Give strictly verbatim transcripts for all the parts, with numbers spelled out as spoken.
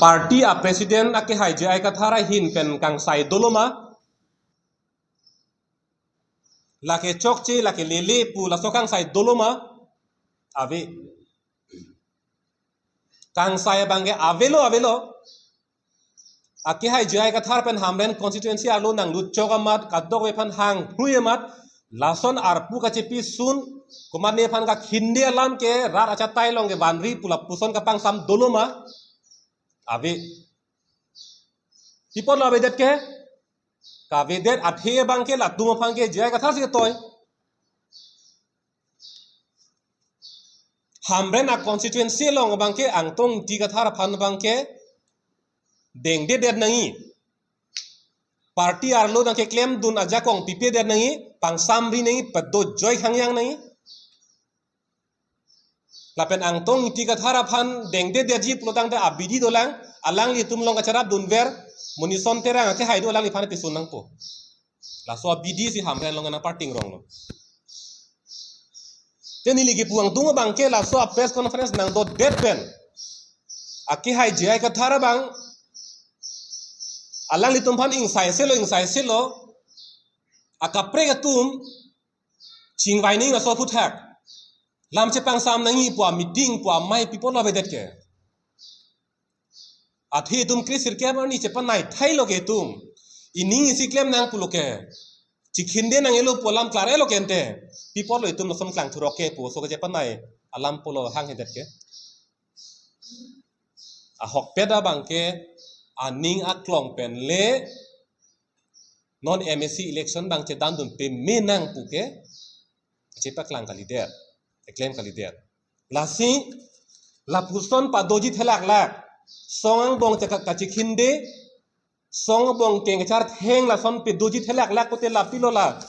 Party a president akehai J I Kathar ahin pen kangsai dolo ma? Lake chokche, lake lele pu laso kangsai dolo ma? Ave. Kangsai abangke avelo, avelo. Akehai J I Kathar pen Hamren constituency arlo nanglut chok amat, kadokave aphan hang phrui amat, lason arpu kachepi sun, komatne aphan kakhinde alam ke rat achatai along ke vanri pu lapuson kapangsam dolo ma? Ave. Pi apotlo avedet ke? Kavedet athe abangke latum aphan ke J I Kathar si toi. Hamren a constituency along abangke Angtong Ingti Kathar aphan abangke dengdedet nangji. Party arlo nangkeklemdun ajakong pipedet nangji, pangsamri nangji, pedo joi khangjang nangji. Lapen Angtong Ingti Kathar aphan dengdedetji pulotangte abidi dolang, alanglitum along kacharapdunver, Monison Terang akehai do alangliphan pisun nangpo. Laso abidi si Hamren along nangparting ronglo. Te neli kipu angtung abangke laso a press conference nangdodet pen, akehai J I Kathar abang alanglitum aphan ingsaiselo, ingsaiselo, akaprek atum chingvai nangji laso aphuthak. Lam chepangsam nangji pu ameeting pu amei pi apotlo avedet ke? Athe itum kre sirkep arni chepanai thailo ke itum. Ining isi klem nang pulo ke. Chikhinde nanglo pu alam klarlo ke ante. Pi apotlo itum lason klangthurok ke pu aso ke chepanai alam pulo hanghedet ke? Ahokpet abangke aning aklong pen le non M A C election abang chedandun peme nang pu ke chepaklang kalidet, keklem kalidet. Lasi lapuson padoji thelaklak, song angbong cheka-, kachikhinde, song angbong kengkachar theng lason padoji thelaklak pute lapilo la.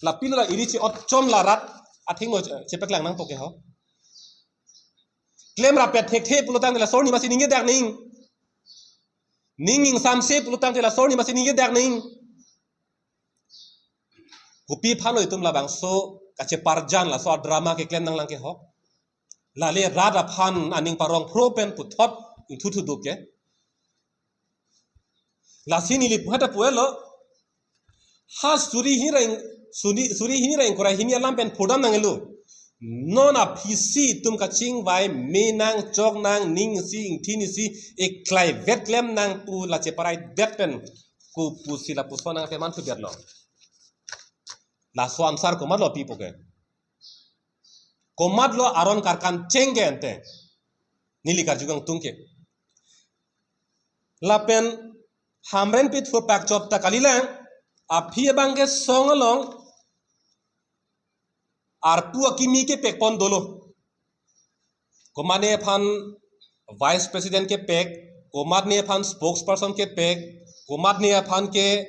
Lapilo la iri chi-otchom la rat athengno che-, chepaklang nangpo ke ho. Klem rapet thekthe pulotangte laso arni masi ningjedak nangji. Ning ingsamse pulotangte laso arni masi ningjedak nangji. Kopi aphanlo itum labangso kacheparjan laso a drama keklem nanglang ke ho? Lale rat aphan aning parong phro pen puthot ingthuthu do ke. Lasi neli pu hata puelo. Ha suri hini ra ing-, suri, suri hini ra ingkoi ra hini alam pen phurdam nanglo. Non aphisi itum kachingvai me nang, chok nang, ning isi, ingthin isi, eklai vet klem nang pu la cheparaidet pen, kopusi lapuson nangpemanthu detlo? Laso answer komatlo pipo ke? Komatlo aron karkan cheng ke ante? Neli karju kangtung ke. Lapen Hamren pithu pakchop ta kalilang, aphi abangke song along arpu akimi kepekpon dolo. Komatne aphan vice president kepek, komatne aphan spokesperson kepek, komatne aphan ke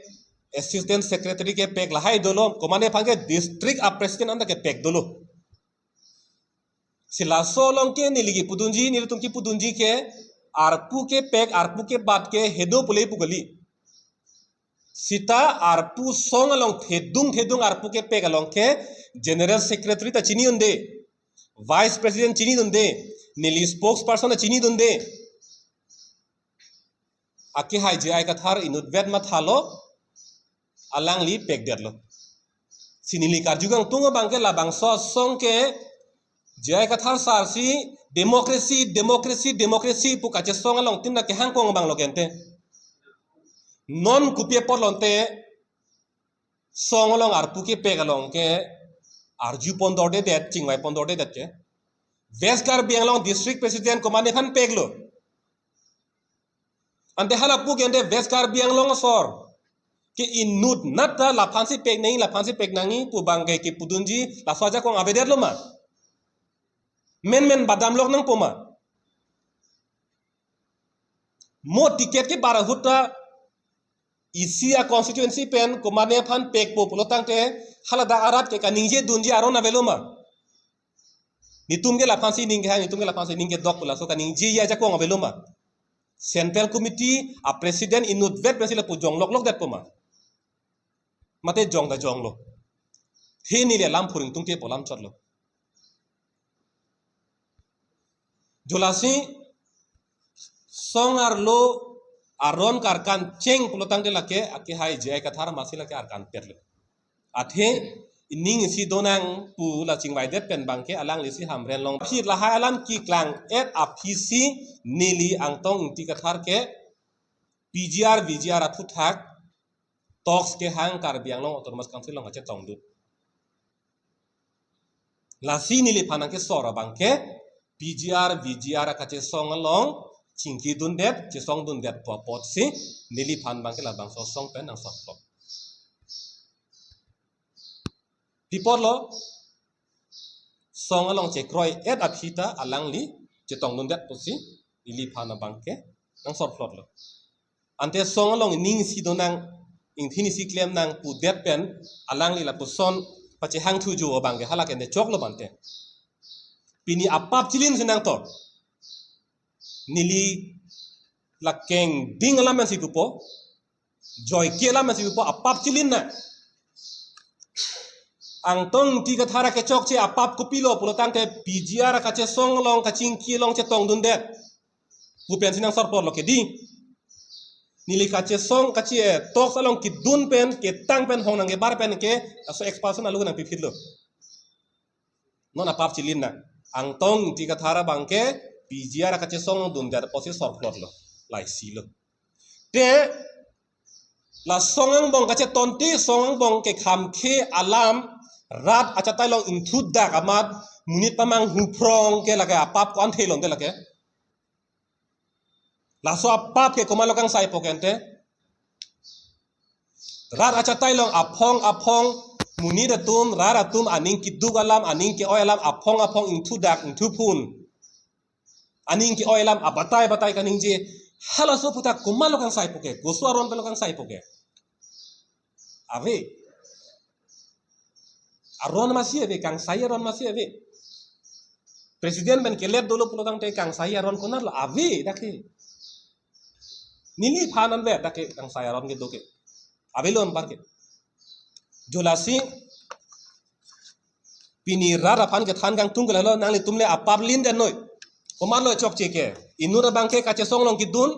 assistant secretary kepek lahai dolo, komatne aphan ke district a president anta kepek dolo. Si laso along ke neli kipudunji, nelitum kipudunji ke arpu kepek, arpu kebat ke hedo pule pu kali. Sita arpu song along thedung thedung arpu kepek along ke general secretary ta chinidunde, vice president chinidunde, neli spokesperson ta chinidunde. Akehai J I Kathar inutvet mathalo, alangli pekdetlo. Si neli karju kangtung abangke labangso asong ke J I Kathar sar si democracy, democracy, democracy pu kachesong along tin na kehang kong abanglo ke ante. Non kopi apotlo ante song along arpu kepek along ke arju pondordedet, chingvai pondordedet ke? West Karbi Anglong district president komatne aphan peklo? Ante hala pu ke ante West Karbi Anglong asor ke inutnat ta laphansi pek nangji, laphansi pek nangji pu abangke kipudunji laso ajakong avedetlo ma? Menmen badam lok nangpo ma? Mo ticket kebar ahut ta isi a constituency pen komatne aphan pekpo pulotangte haladak arat ke kaningjedunji aron avelo ma? Netum ke laphansi ning kehang, netum ke laphansi ning kedok pu laso kaningjeji ajakong avelo ma? Central Committee a president inutvet pensi lapu jongloklokdetpo ma? Mate jong ta jonglo. He neli alam phuring tungte pu alam chotlo. Jo lasi Song arlo aron karkan cheng pulotangte lake akehai J I Kathar masi lake arkan petlo. Athe ining isi donang pu la chingvaidet pen abangke alangli si Hamren along. Aphi lahai alam keklang-et aphisi neli Angtong Ingti Kathar ke P G R, V G R aphuthak talks kehang Karbi Anglong Autonomous Council along kachetongdun. Lasi neliphan nangkesor abangke P G R, V G R kachesong along chingkidundet, chesongdundet pu apotsi neliphan abangke labangso asong pen nangsorplot. Pi apotlo, song along chekroi-et aphi ta alangli chetongdundet pusi neliphan abangke nangsorplotlo. Ante song along ining isi donang, ingthin isi klemnang pudet pen alangli lapuson pachehangthujo abangke hala ke nechoklo bante. Pini apap chilin si nangtor. Neli lakeng ding alam si pupo, joike alam si pupo, apap chilin na. Angtong Ingti Kathar kechokche apap kopilo pulotangte P G R kachesong along kachingki along chetongdundet pu pensi nangsorplotlo ke dei. Neli kachesong kache, eh, talks along kedun pen, ketang pen, hong nangkebar pen ke laso expulsion alo nangpiphitlo. Non apap chilin na. Angtong Ingti Kathar abangke P G R kachesong along dundet pusi sorplotlo. Laisilo. Te la song angbong kachetonte, song angbong kekhamkhe alam rat achatai along ingthudak amat monit pamanghu phrong ke lake apap ko-an thelonte lake. Laso apap ke komatlo kangsaipo ke ante? Rat achatai along aphong aphong monit atum, rat atum aning keduk alam, aning ke-oi alam aphong aphong ingthudak, ingthuphun. Aning ke-oi alam abatai batai kaningje. Halaso aphuthak komatlo kangsaipo ke? Koso aron penlo kangsaipo ke? Ave. Aron masi ave, kangsai aron masi ave. President pen kelet dolo pulotangte kangsai aron konatlo? Ave dak ke. Neliphan anvet dak ke kangsai aron kedo ke. Avelo anpar ke. Jo lasi pini rat aphan kethan kangtung ke lalo, nanglitum le apap lindetnoi. Komatlo chokche ke? Inut abangke kachesong along kedun,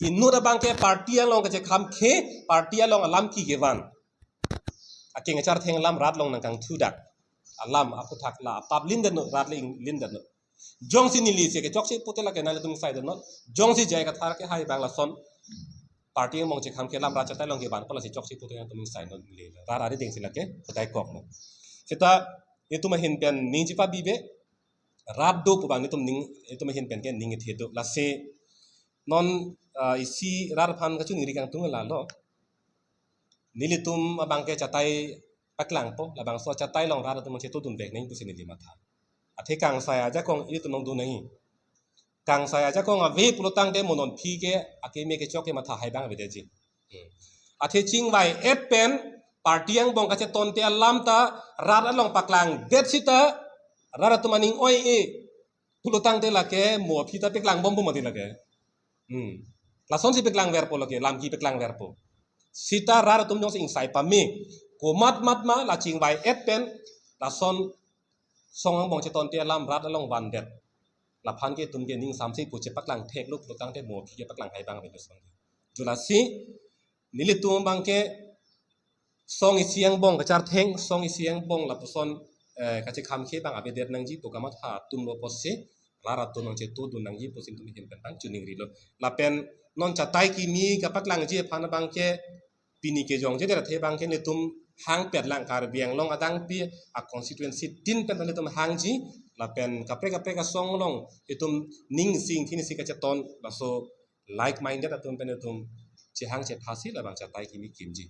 inut abangke party along kachekhamkhe, party along alam ki kevan. Akeng kachartheng alam rat along nangkangthudak alam aphuthak la apap lindetnoi, rat le ing-, lindetnoi. Jongsi neli si kechokche pute lake nanglitum ingsaidetnoi. Jongsi J I Kathar kehai abang lason party angbong chekhamkhe alam rat achatai along kevan pu lasi chokche pute nangtum ingsainoi, neli rat arideng si lake putaikoknoi. Seta itum ahin pen ning chepabibe, rat do pu abang itum ning, itum ahin pen ke ning kethe do. Lasi non, ah, isi rat aphan kachiningri kangtung lalo. Nelitum abangke chatai paklangpo, labangso achatai along rat atum chetongdunvek nang pusi neli matha. Athe kangsai ajakong ilitum along do nangji. Kangsai ajakong ave pulotangte mo non aphi ke akeme kechok ke matha hai abang avedetji. Hmm. Athe chingvai-et pen party angbong kachetonte alam ta rat along paklangdet sita rat atum aning oi-e pulotangte lake mo aphi ta paklangbompo mati lake. Hmm. Lasonsi paklangverpo lake, lam ki paklangverpo. Sita rat atum jongsi ingsai pame, komat mat ma la chingvai-et pen lason song angbong chetonte alam rat along vandet. Laphan ke itum ke ning samse pu chepaklang theklo pulotangte mo aphi ke paklang hai abang ave lason. Jo lasi nelitum abangke song isi angbong kachartheng, song isi angbong lapuson, eh, kachekhamkhe abang avedet nangji pu kamatha atumlo pusi rat atum nangchetongdun nangji pusi itum ahin pen abang chiningrilo. Lapen non chatai kimi kapaklangji aphan abangke pini kejongjedet athe abangke nelitum hangpetlang, Karbi Anglong adangpi a-constituency tin pen nelitum hangji, lapen kaprek kaprek asong along itum ning isi ingthin isi kacheton, laso like minded atum pen itum chehang chephasi labang chatai kimi kimji.